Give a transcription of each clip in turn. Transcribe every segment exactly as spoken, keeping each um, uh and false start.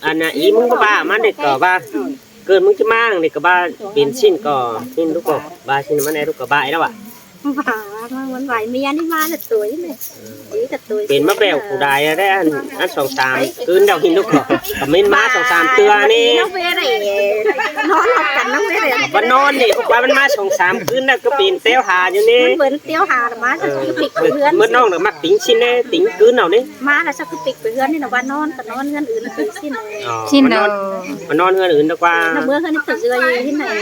Ăn ꞌnị ꞌmứng ꞌcọ ꞌva ꞌmắn đảy ꞌcọ ꞌva, ꞌcợn ꞌmứng ꞌchí ꞌmá đảy ꞌcọ ꞌva, pên ꞌsịn ꞌcọ ꞌnị ꞌlụk ꞌcọ ꞌva ꞌsịn ꞌmắn đảy ꞌlụk ꞌcọ ꞌva ꞌnị ꞌlẹo ꞌva. ꞌVa ꞌmắn ꞌvạy ꞌmí ꞌnị ꞌmá ꞌnị ꞌtoi ꞌnị. Pên ꞌmá ꞌvẹo phủ đai đé ăn, ăn song sam ꞌcứn đaư ꞌnị ꞌlụk ꞌcọ. ꞌCọ ꞌmí ꞌmá song sam ꞌtưa ꞌnị. ꞌNón ꞌhọt căn ꞌnị ꞌvạy. ꞌVa ꞌnón ꞌnị, ꞌva ꞌmắn ꞌmá song sam ꞌcứn đaư ꞌcọ pên ꞌteo ha ꞌnị. ꞌMắn bươn ꞌteo ha ꞌmá, ꞌchí ꞌcọ pĭt ꞌpưa ꞌhướn. ꞌMắn ꞌnọng ꞌnị ꞌmặc ꞌtếng ꞌsịn ꞌnị, ꞌtếng ꞌcứn ꞌnị. ꞌMá ꞌlẹo ꞌchí ꞌcọ pĭt ꞌpưa ꞌhướn ꞌnị ꞌnớ, ꞌva ꞌnón ꞌcọ ꞌnón ꞌhướn ứn ꞌtếng ꞌsịn. ꞌChí ꞌnị ꞌnón, ꞌva ꞌnón ꞌhướn ứn đaư ꞌquá. ꞌNọ ꞌmưa ꞌhướn ꞌnị ꞌtoi ꞌdưa ꞌnị ꞌnị.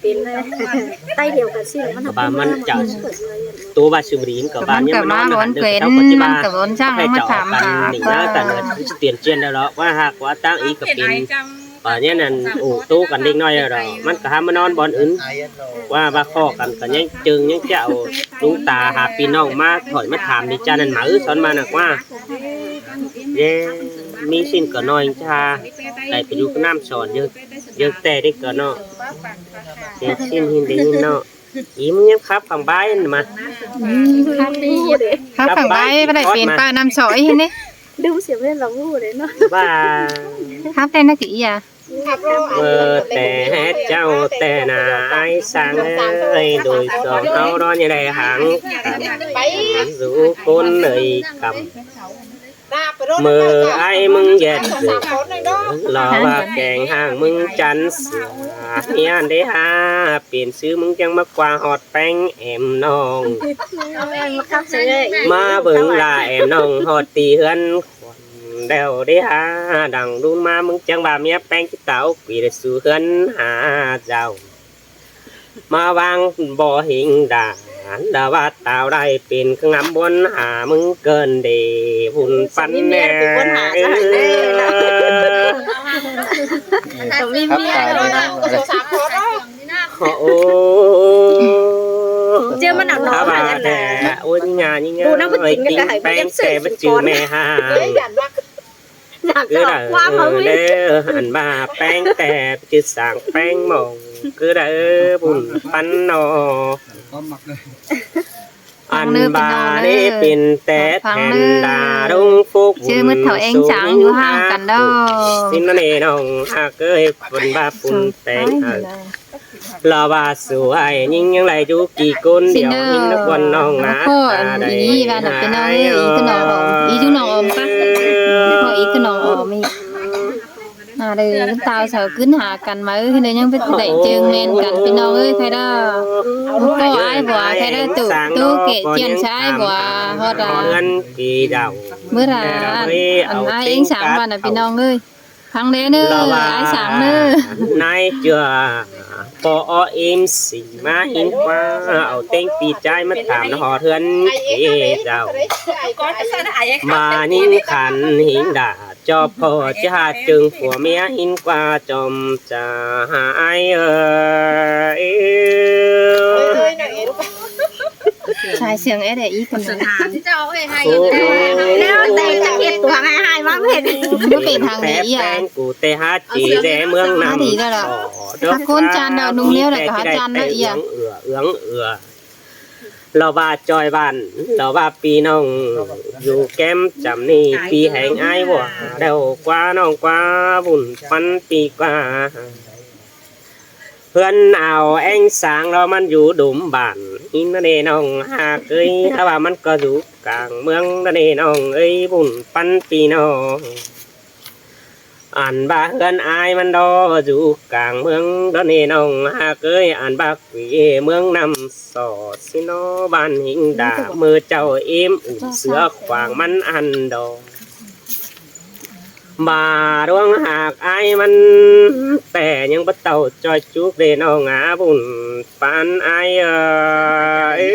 Pên ꞌtoi ꞌlẹo căn ꞌsịn ꞌnị. ꞌVa ꞌmắn chả ꞌtố ꞌva sưm rín ꞌcọ ꞌva ꞌmắn ꞌcọ ꞌmá bón pên, ꞌmắn ꞌcọ bón ꞌchắng ꞌmá tham ha ꞌquá. Tiên ꞌchiến đaư ꞌlẹo ꞌquá ꞌhặc ꞌquá ꞌtáng ꞌnị ꞌcọ pên. ꞌVa ꞌnị ꞌnặn ủ ꞌtố căn ꞌlẹng ꞌnọi ꞌlẹo, ꞌmắn ꞌcọ hák ꞌmá ꞌnón bón ứn. ꞌQuá ꞌva ꞌkhọ căn ꞌcọ ꞌnhắng ꞌchương ꞌnhắng chảu, ꞌlụk ta hả ꞌpi ꞌnọng ꞌmá thỏi ꞌmá tham đi ꞌchạ ꞌnặn máư son ꞌmá ꞌnặn ꞌquá. ꞌDẹ ꞌmí ꞌsịn ꞌcọ ꞌnọi ꞌchạ, đảy pay dú ꞌcọ ꞌnặm son ꞌdệt, ꞌdệt ꞌtẹ đảy ꞌcọ ꞌnọ. Pên ꞌsịn ꞌhịn đảy ꞌhịn ꞌnọ. Ím ꞌnhắng khắp khong bái ꞌnặn ꞌmá. Khắp khong bái ꞌva đảy pên ꞌpá ꞌnặm son ꞌhịn ꞌnị. ꞌLụm sia ꞌmen ꞌlạ ꞌmú đảy ꞌnọ. ꞌVa khắp ꞌtẹ ꞌnị ꞌcọ ꞌnị. ꞌMưa ꞌtẹ hét chảu ꞌtẹ nả ải ꞌsáng ơi, đuổi song ꞌháu đón ꞌnhá đảy háng căn, dú ꞌcốn ơi căm. ꞌMưa ải ꞌmứng ꞌdệt dú, lo ꞌva keng hang ꞌmứng chăn sửa, ꞌnhá đảy hả pên ꞌsứ ꞌmứng chắng ꞌmá ꞌquá ꞌhọt ꞌpéng ẻm ꞌnọng. ꞌMá bớng ꞌlạ ẻm ꞌnọng ꞌhọt ti ꞌhướn khuôn, ꞌlẹo đảy hả đăng đun ꞌmá ꞌmứng chắng ꞌva ꞌmía ꞌpéng ꞌchí táo quí đảy sú ꞌhướn hả dao. ꞌMá ꞌváng bók ꞌhịnh đả, đa ꞌva táo đảy pên ꞌkhư ngắm bón hả ꞌmứng ꞌcợn đảy vun păn ꞌnẹ. Khắp tài ꞌnị. Ôi, ꞌchưa ꞌmắn ꞌnặn ꞌnọ. Khắp tài ꞌnị. Ôi, ꞌnhá ꞌnhá ꞌnhá, ꞌpéng ꞌtẹ ꞌmá chứ ꞌme hả. ꞌCứ đaư ꞌlẹo, ăn ꞌva ꞌpéng ꞌtẹ ꞌchư sảng ꞌpéng ꞌmọng, ꞌcứ đaư vun păn ꞌnọ. Ăn ꞌva ꞌnị pên ꞌtẹ then đa đông phúc ꞌchư mứt thảu eng sáng dú hang căn đaư. Xin ꞌnị ꞌnọng ꞌhặc ơi, vun ꞌva vun ꞌpéng ơi. Lo ꞌva sú ải ꞌnhính ꞌnhắng đảy dú kỉ ꞌcốn điêu ꞌnhính ꞌnọng ꞌnọng ꞌnạ. Khổ ăn ꞌí ꞌva ꞌnặn ꞌpi ꞌnọng ơi, ꞌí ꞌcứ ꞌnọng ôm, ꞌí ꞌcứ ꞌnọng ôm ꞌquá. Khổ ꞌí ꞌcứ ꞌnọng ôm ꞌnị. ꞌNạ đaư ꞌpứng táo sau ꞌcứn hả căn ꞌmá ư, ꞌnị ꞌnhắng ꞌpứng đảy ꞌchương ꞌmen căn ꞌpi ꞌnọng ơi, khay đaư. Khổ ải bua, khay đaư tủ, tủ kẻ chiên sai bua, ꞌhọt đaư. ꞌMưa đaư ăn, ăn ải eng sáng ꞌva ꞌnặn ꞌpi ꞌnọng ơi. Khăng đé ꞌnớ, ải sáng ꞌnớ. ꞌNái ꞌchưa ꞌpo ó ím sính ꞌmá ꞌhịn ꞌquá, au ꞌtếng pi ꞌchái ꞌmá tham ꞌhọt ꞌhướn ké dao. ꞌVa ꞌnhính khăn ꞌhịnh đả ꞌchọ ꞌpo ꞌchí hả ꞌchương phua ꞌmía ꞌhịn ꞌquá chom chả hả ải ơi. Sai siêng é đe ꞌí căn ꞌnị. Ôi. ꞌLẹo ꞌtẹ chắc ꞌhiệt tua hài hài ꞌmá ꞌmệt. Báu pên hang đi ꞌí à. Peng cu ꞌtẹ hả ꞌchí ꞌdẹ ꞌmướng ꞌnặm. Hả đi đaư ꞌlạ. Hả ꞌcốn chan đaư ꞌnung ꞌnéo đaư ꞌcọ hả chan đaư ꞌí à. Ương ưa, ương ưa. Lo ꞌva ꞌchoi ꞌván, lo ꞌva ꞌpi ꞌnọng dú kém chăm ꞌnị ꞌpi heng ải bua, đaư ꞌquá ꞌnọng ꞌquá vun păn ꞌpi ꞌquá. ꞌPhớn au eng sáng lo ꞌmắn dú đum bản ꞌnị ꞌnặn ꞌnọng ꞌhặc ơi, ꞌva ꞌmắn ꞌcọ dú cang ꞌmướng ꞌnặn ꞌnọng ơi, vun păn ꞌpi ꞌnọng. Ăn ꞌva ꞌhướn ải ꞌmắn lo dú cang ꞌmướng ꞌnặn ꞌnọng ꞌhặc ơi, ăn ꞌva quí ꞌmướng ꞌnặm so ꞌsịn ꞌnọ bản ꞌhịnh đả ꞌmưa ꞌchạu ím ủ sứa khoang ꞌmắn ăn đo. ꞌVa ꞌluống ꞌhặc ải ꞌmắn ꞌtẹ ꞌnhắng báu tảu ꞌchoi chúc đê ꞌnọng ꞌnạ vun păn ải ơi.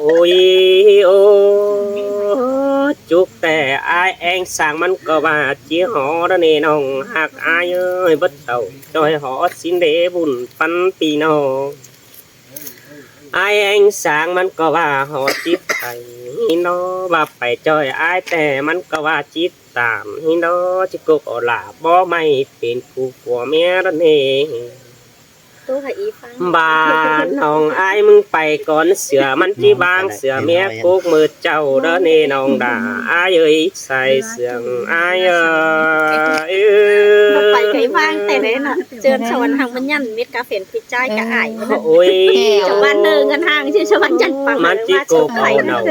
Ôi, ô, chúc ꞌtẹ ải eng sáng ꞌmắn ꞌcọ ꞌva ꞌchí hó ꞌnặn ꞌnọng ꞌhặc ải ơi, báu tảu ꞌchoi hó ꞌsịn đê vun păn ꞌpi ꞌnọng. Ải eng sáng ꞌmắn ꞌcọ ꞌva hó chít pay ꞌnị ꞌnọ, ꞌva pay ꞌchoi ải ꞌtẹ ꞌmắn ꞌcọ ꞌva chít tam ꞌnị ꞌnọ, ꞌchí cốc au lả bók ꞌmạy pên phủ phua ꞌmía ꞌnặn ꞌnị. ꞌTố hả, ꞌí ꞌphắng. Ba ꞌnọng ải ꞌmứng pay cón sửa, ꞌmắn ꞌchí ꞌváng sửa ꞌmía cốc ꞌmự ꞌchạu đớ ꞌnị ꞌnọng đa. Ải ơi, sai sương ải ơi. Pay cái ꞌváng té đé ꞌnớ. ꞌChớ sau ăn hăng ꞌmắn nhắn mết cá phén phi ꞌchái cá ải. Ôi. Sau ăn nơ ngân hàng chứ sau ăn chăn păng. ꞌMắn ꞌchí cốc au ꞌnọng.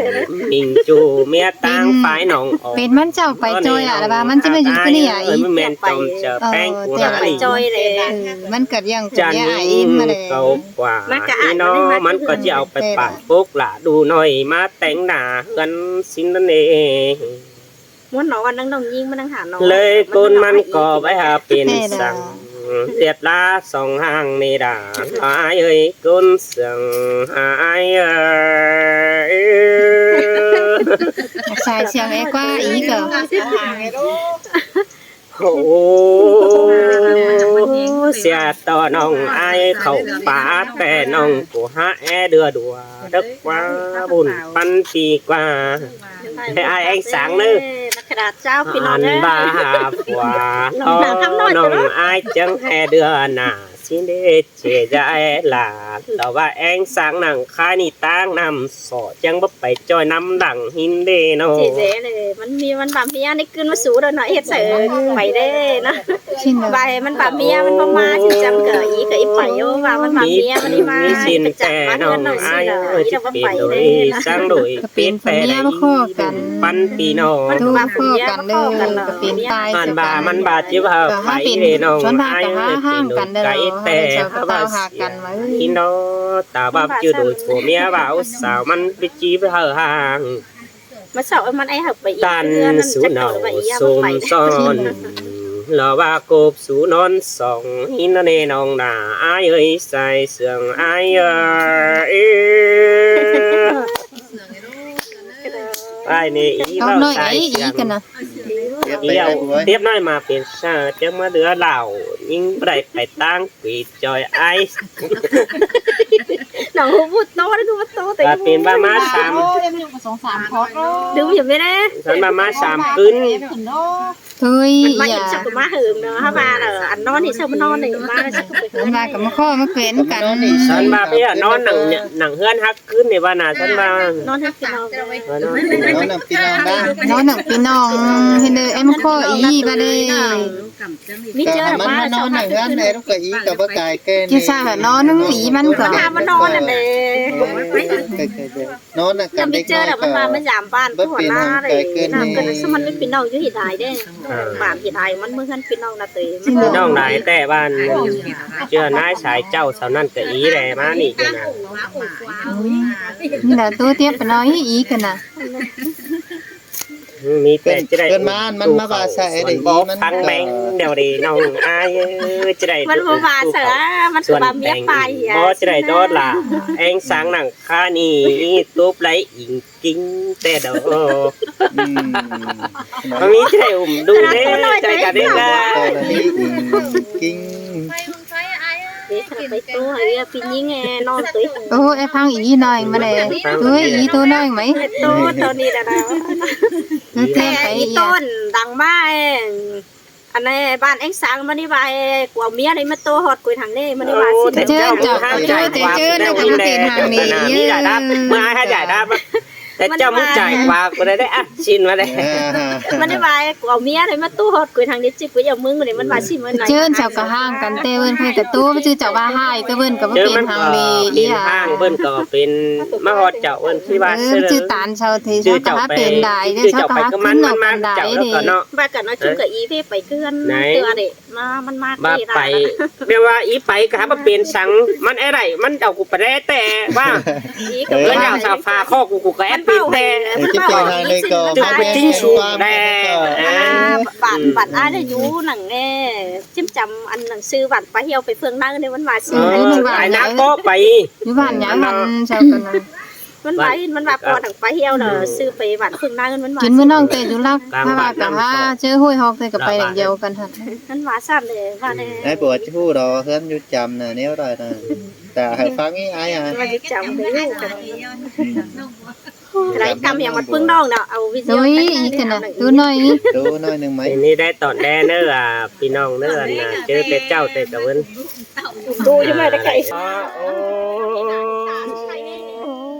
Mình ꞌchu ꞌmía ꞌtáng phái ꞌnọng au. Pên ꞌmắn ꞌchạu pay ꞌchoi ꞌlạ, ꞌlạ ꞌva ꞌmắn ꞌchí ꞌmá dú ꞌcọ ꞌnị ꞌnị. Ải ơi, ꞌmắn ꞌmen chom ꞌchớ ꞌpéng cu hả ꞌlị. Ôi, ꞌchoi đé. Ơ, ꞌmắn ꞌcọ ꞌdặng chăn ꞌmía ải ꞌmá đé. Cốc ꞌquá ꞌnị ꞌnớ, ꞌmắn ꞌcọ ꞌchí au pay pản pốc lả đu ꞌnọi ꞌmá téng nả ꞌhướn ꞌsịn ꞌnớ ꞌnị. Muốn nó ăn ꞌnọng ꞌnọng ꞌnhính ꞌmá ꞌnọng hả ꞌnọng. Lơi ꞌcốn ꞌmắn ꞌcọ báu hả pên săng. ꞌDệt ꞌlạ song hang ꞌnị đa. Ải ơi, ꞌcốn sương ải ơi. Sai sương é ꞌquá ꞌí ꞌcọ. Ô, sia ꞌto ꞌnọng ải khảu pá té ꞌnọng ꞌcọ hả é đưa đua đớc ꞌquá bun păn pi ꞌquá. Ải ꞌéng sáng ꞌnớ. Ăn ꞌva hả ꞌquá lo ꞌnọng ải chắng hả đưa nả ꞌsịn đé. Chê dạy là lo ꞌva ꞌéng sáng nẳng khai ꞌnị ꞌtáng ꞌnặm sỏ chắng báu pay ꞌchoi ꞌnặm đẳng hin đê ꞌnớ. Chê dạy lĕ, ꞌmắn ꞌmí ꞌmắn bám ꞌmía ꞌnị ꞌcứn ꞌmá sú đa ꞌnớ, ꞌhệt sai pay đé ꞌnớ. Xin lỏ. Pay ꞌmắn bám ꞌmía ꞌmắn bám ꞌmá, ꞌchí chăm ꞌcọ ꞌí ꞌcọ ꞌí pay ꞌnớ, ꞌva ꞌmắn bám ꞌmía ꞌmắn ꞌmí ꞌmá, ꞌmí xin ꞌchí chăm té ꞌmắn ꞌnọng ꞌnớ ꞌsịn ải lỏ, ꞌí ꞌnọng báu pay ꞌnọng đé ꞌnớ. Sáng đuổi. ꞌCọ pên pha ꞌmía ꞌmá ꞌkhọ căn. Păn pi ꞌnọng. ꞌTu ꞌkhọ căn đé, ꞌcọ pên tai. ꞌMắn ꞌva, ꞌmắn ꞌva ꞌchí ꞌva ꞌcọ hả pay pên đé ꞌnọng. Son ꞌva ꞌcọ hả hang căn đé ꞌlọ. Hả pên tai ꞌcọ ꞌva ꞌcọ hả căn ꞌva. Ih ꞌnớ, ta ꞌva ꞌchư đuổi phua ꞌmía ꞌva ú sao ꞌmắn ꞌpi ꞌchí ꞌva hả hang. ꞌMá sau ꞌmắn ải hả pay ꞌí. Tăn sú ꞌnọ sôm son. Lo ꞌva cốp sú ꞌnón song hin ꞌnớ ꞌnọng đa ải ơi, sai sương ải ơi. Ải ꞌnị ꞌí ꞌva sai sương. Ải ơi, tiếp nói mà pên sa chắng ꞌmá đứa lảo ꞌnhính báu đảy pay ꞌtáng quí ꞌchoi ải. ꞌNọng ꞌhụ ꞌmá ꞌtố đé, ꞌhụ ꞌmá ꞌtố té. Và pên ꞌva ꞌmá sam. Đương ꞌnhính mết đé. Săn ꞌva ꞌmá sam ꞌcứn. Thôi, ꞌmá ꞌnhính ꞌchọ ꞌmá hưng ꞌnớ, hả ꞌva lỏ ăn ꞌnón ꞌnị sau ꞌmá ꞌnón ꞌnị ꞌmá. ꞌMắn ꞌva ꞌcọ ꞌmá ꞌkhọ ꞌmá pên căn. Săn ꞌva ꞌpi ꞌnón nẳng, nẳng ꞌhướn hắc ꞌcứn ꞌnị ꞌva nả săn ꞌva. ꞌNón hắc ꞌpi ꞌnọng. Ờ, ꞌnón. ꞌNón nẳng ꞌpi ꞌnọng đa. ꞌNón nẳng ꞌpi ꞌnọng, hên đơ ém ꞌkhọ ꞌí ꞌva đé. ꞌMí ꞌchớ ꞌmắn ꞌmá ꞌnón nẳng ꞌhướn đé, ꞌlụk ꞌcọ ꞌí ꞌcọ báu cai ꞌcơi ꞌnị. Chứ sao hả ꞌnón ꞌnưng ꞌí ꞌmắn ꞌcọ. ꞌMắn ꞌva ꞌnón nẳng đé. Ờ, cai, cai, cai. ꞌNón nẳng căn đé ꞌchớ ꞌnọi ꞌmắn ꞌva ꞌcọ ꞌmắn dám ꞌván báu ꞌcọ pên ꞌná hăng đé. Cai ꞌcơi ꞌnị. ꞌNắm căn ꞌsứ ꞌmắn ꞌmí ꞌpi ꞌnọng dú ꞌhị đai đé. Ờ. Bản ꞌhị đai ꞌmắn ꞌmự ꞌhướn ꞌpi ꞌnọng ꞌnạ tơi. ꞌPi ꞌnọng đai ꞌtẹ ꞌván. Chứ ꞌnái sai ꞌchạu sau ꞌnặn ꞌcọ ꞌí đé ꞌmá ꞌnị ꞌcọ ꞌnạ. ꞌNị ꞌlạ ꞌtố tiếp ꞌnọi ꞌí ꞌcọ ꞌnạ. ꞌMí ꞌtẹ ꞌchí đảy ꞌpứng ꞌmá ꞌmắn ꞌmá ꞌva sai đé ꞌí ꞌmắn bók ꞌphắng ꞌcọ. Beng đeo đé ꞌnọng ải ơi, ꞌchí đảy ꞌmắn ꞌmá ꞌva sai, ꞌmắn ꞌcọ ꞌva ꞌmía pay hả. Bók ꞌchí đảy ꞌtố lả, ꞌéng sáng nẳng ꞌkhá ꞌnị, túp đảy ính ꞌkính ꞌtẹ đô. Ừ. ꞌMắn ꞌmí ꞌchí đảy ủm đu đé, ꞌchí đảy cả đé ꞌva. Ính ꞌkính. Đé khăn pay ꞌtố hả, ꞌpi ꞌnhính ꞌnọn tui. Ô, é ꞌphắng ꞌí ꞌnọi ꞌmá đé. Tui ꞌí ꞌtố ꞌnọi ꞌmá. Ê, ꞌtố, ꞌtố ꞌnị đa đa. Tui ꞌtẹ pay ꞌí ꞌtố đăng ꞌmá ê. Ăn ꞌnị bản ꞌéng sáng ꞌmắn ꞌnị ꞌva ê, ꞌquá ꞌmía ꞌnị ꞌmá ꞌtố ꞌhọt quên hăng ꞌnị, ꞌmắn ꞌnị ꞌva. Ô, xin. Chơn chảu, chơn, chơn, ꞌcọ ꞌmá pên hăng ꞌnị. Ê, ꞌmắn ꞌhá dạy đa. Té ꞌmắn ꞌchọ ꞌmá ꞌmắn ꞌchái ꞌva ꞌcọ đảy đé, à, xin ꞌmá đé. ꞌMắn ꞌnị ꞌva ê, ꞌquá ꞌmía ꞌnị ꞌmá ꞌtố ꞌhọt quên hăng ꞌnị, ꞌchí ꞌquá ꞌmướng ꞌnị, ꞌmắn ꞌva xin ꞌmắn ꞌnị. Chơn chảu ꞌcọ hăng căn ꞌtẹ ꞌvơn, ꞌkhạy ꞌcọ ꞌtố, ꞌchư chảu ꞌva ꞌhại, ꞌtẹ ꞌvơn ꞌcọ ꞌmá pên hăng ꞌnị, ꞌí hăng. Pên hăng ꞌvơn ꞌcọ pên ꞌmá ꞌhọt chảu ꞌvơn ꞌchí ꞌva. Ơ, ꞌsứ. ꞌChư tán sau thì sau ꞌcọ há pên đai, ꞌchư sau ꞌcọ há ꞌcứn ꞌnọ căn đai đé. ꞋCọ ꞌnọ. ꞌVa ꞌcọ ꞌnọ ꞌchư ꞌcọ ꞌí ꞌvế pay ꞌcứn. Nảy. Tưa đé. ꞌMá, ꞌmắn ꞌmá ꞌva pay. Pay đa. Báu ꞌva ꞌí pay ꞌcọ hák ꞌva pên săng, ꞌmắn é đảy, ꞌmắn au ꞌcọ pay đé ꞌtẹ ꞌva. Ư. Ư, au sau pha ꞌkhọ ꞌcọ, ꞌcọ é pên ꞌtẹ. Ê, ꞌchí pên hăng ꞌnị ꞌcọ, ꞌchí pên chính phủ đé. Ơ. À, bản, bản ai đa dú nẳng ê, ꞌchím chăm ăn nẳng sư bản pay hiêu pay phường năng ꞌnị ꞌmắn ꞌva sư. Ơ, ꞌnị bản ai nả ꞌnị. Bók pay. Dú bản nhá bản sau ꞌcọ ꞌnọ. ꞌMắn ꞌva, ꞌmắn ꞌva ꞌcọ nẳng pay hiêu đa sư pay bản phường năng ꞌmắn ꞌva sư. Chính ꞌmắn ꞌnọng ꞌtẹ dú lắc, ꞌva ꞌcọ hák, ꞌchớ ꞌhội ꞌhọt ꞌtẹ ꞌcọ pay đảy điêu căn hả. ꞌMắn ꞌva săn đé, ꞌva đé. Ai báu ꞌchư ꞌhụ đo, ꞌhướn dú chăm ꞌnạ, ꞌnéo đảy ꞌnạ. Tă hảư ꞌphắng ꞌí ai hả. ꞌVa dú chăm đé ꞌhụ căn. Đảy ꞌcắm hẻng ꞌmá ꞌpứng ꞌnọng nả, au video. Đuối, ꞌí ꞌcọ nả, đuối ꞌnọi. Đuối ꞌnọi ꞌnưng ꞌmá. Ê, ꞌnị đảy tỏn đen ꞌnớ, à, ꞌpi ꞌnọng ꞌnớ, ăn, à, chứ tết chảu tết cà ꞌvơn. Đuối chứ ꞌmá đảy cay. Ơ, ơ,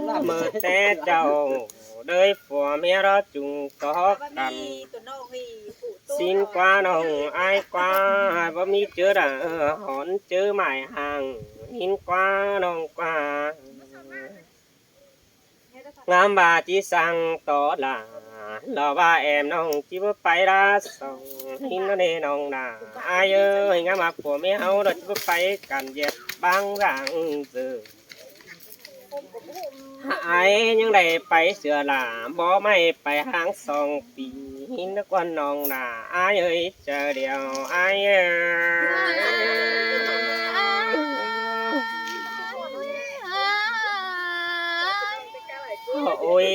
ꞌmự tết chảu, đảy phua ꞌmía ꞌló ꞌchung tók căn. ꞌSịn ꞌquá ꞌnọng ải ꞌquá, báu ꞌmí ꞌchớ đa, ơ, hỏn ꞌchớ mải hang. ꞌSịn ꞌquá ꞌnọng ꞌquá. ꞌNgắm ꞌva ꞌchí săng tó lả, ꞌlọ ꞌva êm ꞌnọng ꞌchí báu pay đa song. ꞌSịn ꞌnớ ꞌnọng đa, ải ơi, ꞌngắm ꞌva phua ꞌmía ꞌháu ꞌlọ ꞌchí báu pay căn ꞌdệt bang dáng dư. Ải ꞌnhắng đảy pay sửa lả, báu ꞌmạy pay háng song pi. ꞌSịn ꞌnớ ꞌquá ꞌnọng đa, ải ơi, ꞌchớ điêu, ải ơi. Ôi,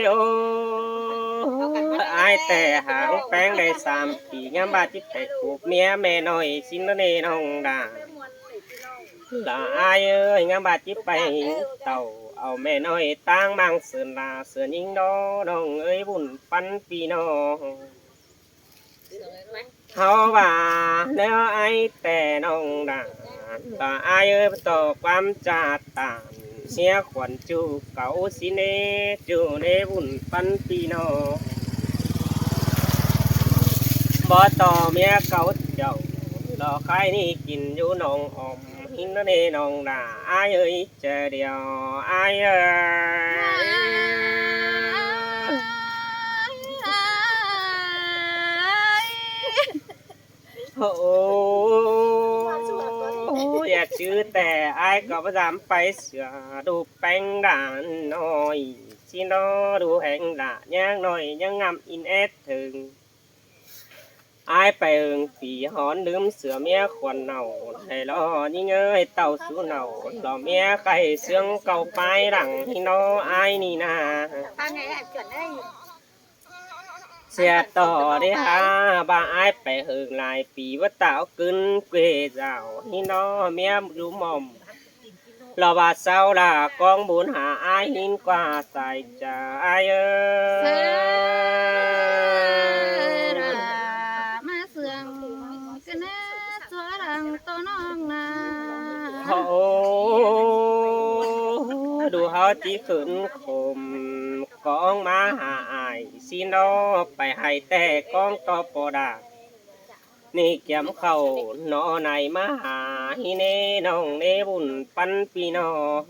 ôi, ải ꞌtẹ háng ꞌpéng đảy sam pi, ꞌngắm ꞌva ꞌchí pay cúp ꞌmía ꞌme ꞌnọi. ꞌSịn ꞌnớ ꞌnọng đa, lả ải ơi, ꞌngắm ꞌva ꞌchí pay ꞌtạu, au ꞌme ꞌnọi ꞌtáng ꞌmáng sươn lả sươn ꞌnhính ꞌnớ ꞌnọng ơi, bun ꞌpắn ꞌpi ꞌnọng. ꞌHáu ꞌva ꞌnéo ải ꞌtẹ ꞌnọng đa, lả ải ơi, báu ꞌtố ꞌquám ꞌchạ tản, ꞌmía khuôn ꞌchu cáu ꞌsịn ꞌnớ, ꞌchu ꞌnớ bun ꞌpắn ꞌpi ꞌnọng. Báu ꞌtố ꞌmía cáu chảu, ꞌlọ khai ꞌnị kin dú ꞌnọng ỏm. ꞌSịn ꞌnớ ꞌnọng đa, ải ơi, ꞌchớ điêu, ải ơi. Ôi, ꞌchư ꞌtẹ ải ꞌcọ báu dám pay sửa, đu ꞌpéng đa ꞌnọi. ꞌSịn ꞌnớ đu ꞌhéng lả ꞌnhắng ꞌnọi, ꞌnhắng ꞌngắm ꞌin ét thửng. Ải pay hưng pi hỏn ꞌlứm sửa ꞌmía khuôn ꞌnọng, hảư ꞌlọ ꞌnhính ơi, ꞌtạu sú ꞌnọng, ꞌlọ ꞌmía khay ꞌsướng cáu pay lăng ꞌnhính ꞌnớ ải ꞌnị ꞌna. ꞌSịa ꞌtọ đé hák, ꞌva ải pay hưng lai pi báu táo ꞌcứn quê dảo ꞌnhính ꞌnớ ꞌmía dú mỏm. ꞌLọ ꞌva sau lả ꞌcóng bun hả ải ꞌnhính ꞌquá sai chaư ải ơi. ꞌMá sương ꞌcứn ꞌnớ ꞌchua lăng ꞌtố ꞌnọng ꞌna. Ôi, đu ꞌháu ꞌchí khửn khôm ꞌcóng ꞌmá hả ải. ꞌSịn ꞌnớ pay hảư ꞌtẹ ꞌcóng ꞌtố ꞌpo đa. ꞌNị kiêm khảu ꞌnọ nảy ꞌmá hả ꞌnị ꞌnọng ꞌnị bun ꞌpắn ꞌpi ꞌnọng.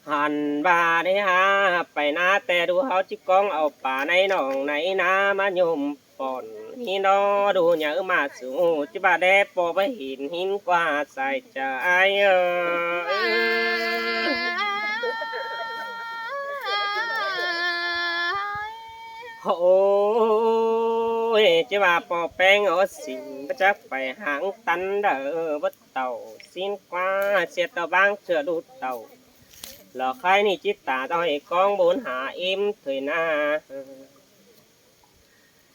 Hẳn ꞌva đé hák pay ꞌná ꞌtẹ đu ꞌháu ꞌchí ꞌcóng au pả ꞌnị ꞌnọng ꞌnị ꞌna ꞌmá nhôm pon. ꞌNị ꞌnớ đu nháư ꞌmá sú ꞌchí ꞌva đé ꞌpo báu hên ꞌnhính ꞌquá sai chaư ải ơi. Ôi, ꞌchí ꞌva ꞌpo ꞌpéng ók sing báu chắc pay háng tắn đaư báu ꞌtạu. ꞌSịn ꞌquá ꞌsịa ꞌtọ ꞌváng ꞌchưa đu ꞌtạu. ꞌLọ khai ꞌnị ꞌchí ta ꞌtoi ꞌcóng bun hả ím thuê ꞌna.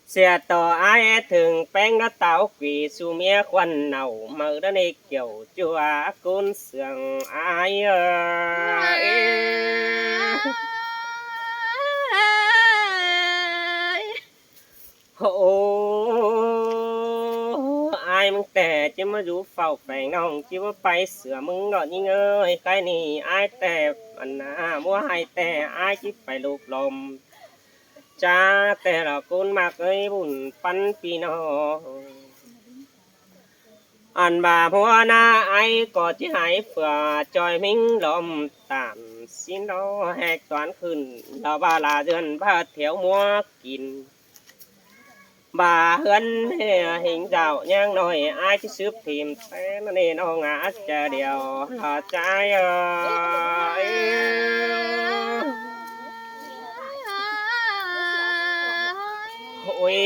ꞌSịa ꞌtọ ải é thưng ꞌpéng đá táo quỷ su ꞌmía khuôn nảu máư đá ꞌnị kiểu ꞌchua ꞌcốn sương ải ơi. Ôi, ải ꞌmứng ꞌtẹ ꞌchí ꞌmá dú phảu pheng ꞌnọng ꞌchí báu pay sửa ꞌmứng ꞌnọ ꞌnhính ơi. Khai ꞌnị ải ꞌtẹ ăn ꞌmá hảư ꞌtẹ ải ꞌchí pay lụk lom. Chả ꞌtẹ lỏ ꞌcốn ꞌmặc ơi bun ꞌpắn ꞌpi ꞌnọng. Ăn ꞌva ꞌmúa ꞌná ải ꞌcọ ꞌchí hảư phưa ꞌchoi ꞌmính lom tản ꞌsịn ꞌnớ ꞌhék toán khửn lỏ ꞌva lả dươn ꞌva thiêu ꞌmúa kin. ꞌVa ꞌhướn ꞌhính dảo ꞌnhắng ꞌnọi ải ꞌchí sứp thim ꞌtến ꞌnị ꞌnọng ꞌchớ điêu lỏ chả ơi. Ôi,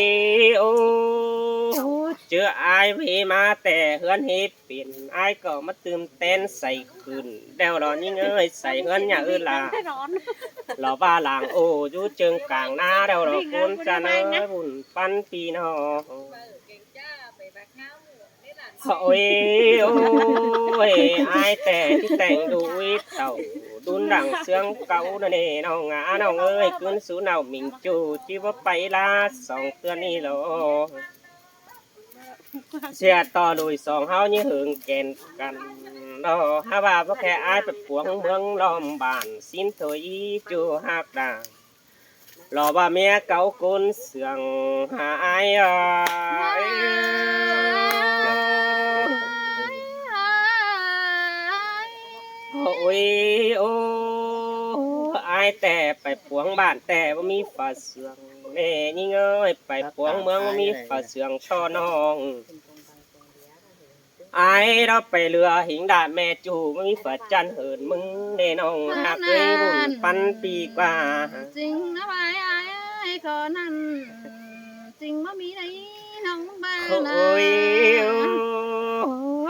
ô, ꞌchớ ải ꞌmí ꞌmá ꞌtẹ ꞌhướn ꞌhí pên ải ꞌcọ ꞌmá tứm ꞌtến say khửn. Đeo lỏ ꞌnhính ơi, say ꞌhướn nhà ư lả. Lỏ ꞌva làng ô dú ꞌchương cang ꞌná đeo lỏ ꞌcốn chả ꞌnớ bun ꞌpắn ꞌpi ꞌnọng. Ôi, ôi, ải ꞌtẹ ꞌchí tẻng đu ꞌí tảu Tún đẳng ꞌsướng cáu ꞌnặn ꞌnê ꞌnọng ꞌá, ꞌnọng ơi, ꞌcứn sú nảu ꞌmính ꞌchu ꞌchí báu pay ꞌlạ song ꞌtưa ꞌnị lo. ꞌSịa ꞌto đuổi song ꞌháu ꞌnhí hưng kẻn căn lo. Hák ꞌva báu khe ải pay puông ꞌmướng ꞌlom bản ꞌsịn thôi ꞌchu ꞌhặc đa. Lo ꞌva ꞌmía cáu ꞌcốn sương hả ải ơi. Ôi, ô, ải ꞌtẹ pay puông bản ꞌtẹ báu ꞌmí phả sương. ꞌNê ꞌnhính ơi, pay puông ꞌmướng báu ꞌmí phả sương ꞌto ꞌnọng. Ải ꞌló pay ꞌlứa ꞌhính đa ꞌme ꞌchu báu ꞌmí phả ꞌchăn hơn ꞌmứng ꞌnê ꞌnọng ꞌhặc ới bun ꞌpắn pi ꞌquá. Chính ꞌnớ ải, ải ơi, khó ꞌnặn chính báu ꞌmí đảy ꞌnọng ꞌmá. Ôi,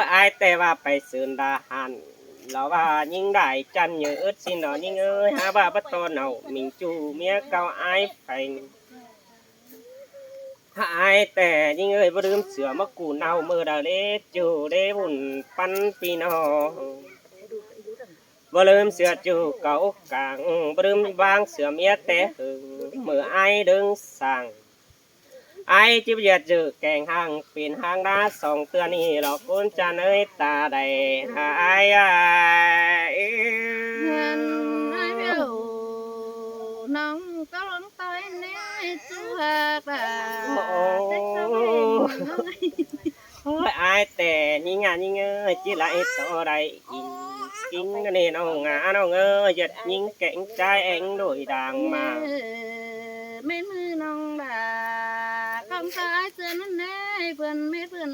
ải ꞌtẹ ꞌva pay sưn đa hẳn lo ꞌva ꞌnhính đảy ꞌchăn nhớ ứt ꞌsịn lo ꞌnhính ơi, hák ꞌva báu ꞌto nảu ꞌmính ꞌchu ꞌmía cáu ải pheng. Ải ꞌtẹ ꞌnhính ơi, báu ꞌlứm sửa ꞌmá củ ꞌnạu ꞌmự đa đế ꞌchu đế bun ꞌpắn pi ꞌnọng. Báu ꞌlứm sửa ꞌchu cáu cang, báu ꞌlứm ꞌváng sửa ꞌmía té hưng ꞌmự ải đớng săng. Ải ꞌchí báu ꞌdệt ꞌchu keng hang pên hang đá song ꞌtưa ꞌnị lo ꞌcốn ꞌchăn ơi ta đảy hả ải ải. Hên ải ꞌviu ꞌnọng cáu lông ꞌtoi ꞌnê ꞌchu ꞌhặc đa. Ôi, ải ꞌtẹ ꞌnhính ꞌnhính ơi, ꞌchí lai ꞌto đảy inh ꞌkính ꞌnê ꞌnọng ꞌá, ꞌnọng ơi, ꞌdệt ꞌnhính keng ꞌchái eng đuổi đang ꞌmá. Mến ꞌmự ꞌnọng đa cóng ꞌtoi ải ꞌsướng ꞌnặn ꞌnê, ꞌpươn mết ꞌpươn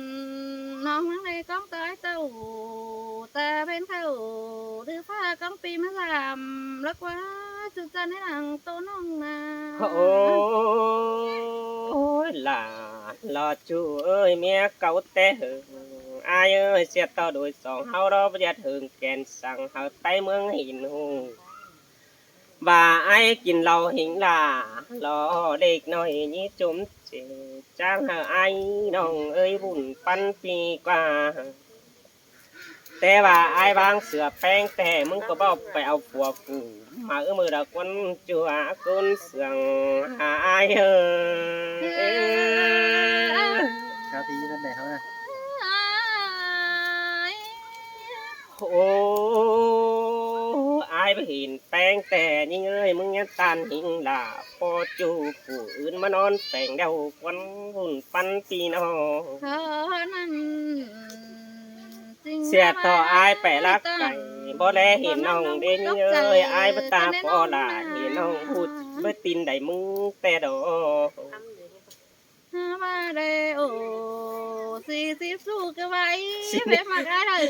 ꞌnọng ꞌnăng đảy cóng ꞌtoi ải ꞌtạu ta pên khảu đư ꞌphạ cóng pi ꞌmá dăm lắc ꞌquá ꞌchu ꞌchăn ꞌnị lăng ꞌtố ꞌnọng ꞌnạ. Ôi, lả lo ꞌchu ơi, ꞌmía cáu té hưng. Ải ơi, ꞌsịa ꞌto đuổi song ꞌháu ꞌló báu ꞌdệt hưng kẻn săng hảư ꞌtếng ꞌmướng hên ꞌhụ. ꞌVa ải kin ꞌlau ꞌhính lả lo đếc ꞌnọi ꞌnhí ꞌchum ꞌchế ꞌcháng hảư ải ꞌnọng ơi bun ꞌpắn pi ꞌquá. Té ꞌva ải ꞌváng sửa ꞌpéng ꞌtẹ ꞌmứng ꞌcọ báu pay au phua phủ ꞌmá ꞌmự đa ꞌcốn ꞌchua ꞌcốn sương hả ải ơi. Sao thì vấn đề không nè? Ô, ải báu hên ꞌpéng ꞌtẹ ꞌnhính ơi, ꞌmứng ꞌnhắng ꞌtan ꞌhính lả ꞌpo ꞌchu phủ ứn ꞌmá ꞌnón pheng ꞌlẹo ꞌquắn bun ꞌpắn pi ꞌnọng. ꞌSịa ꞌto ải pay lắc cai báu ꞌlé hên ꞌnọng đế ꞌnhính ơi, ải báu ta ꞌpo lả hên ꞌnọng ꞌhụ báu tin đảy ꞌmứng ꞌtẹ đó. ꞌVa đảy ô, sí síp sú ꞌcọ ꞌvạy, ꞌvạy ꞌmặc ải đảy,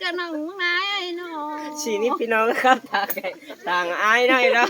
ꞌcọ ꞌnọng ꞌmứng ải ꞌnọ. Xin ꞌnị ꞌpi ꞌnọng khắp tang, tang ải ꞌnọi đó.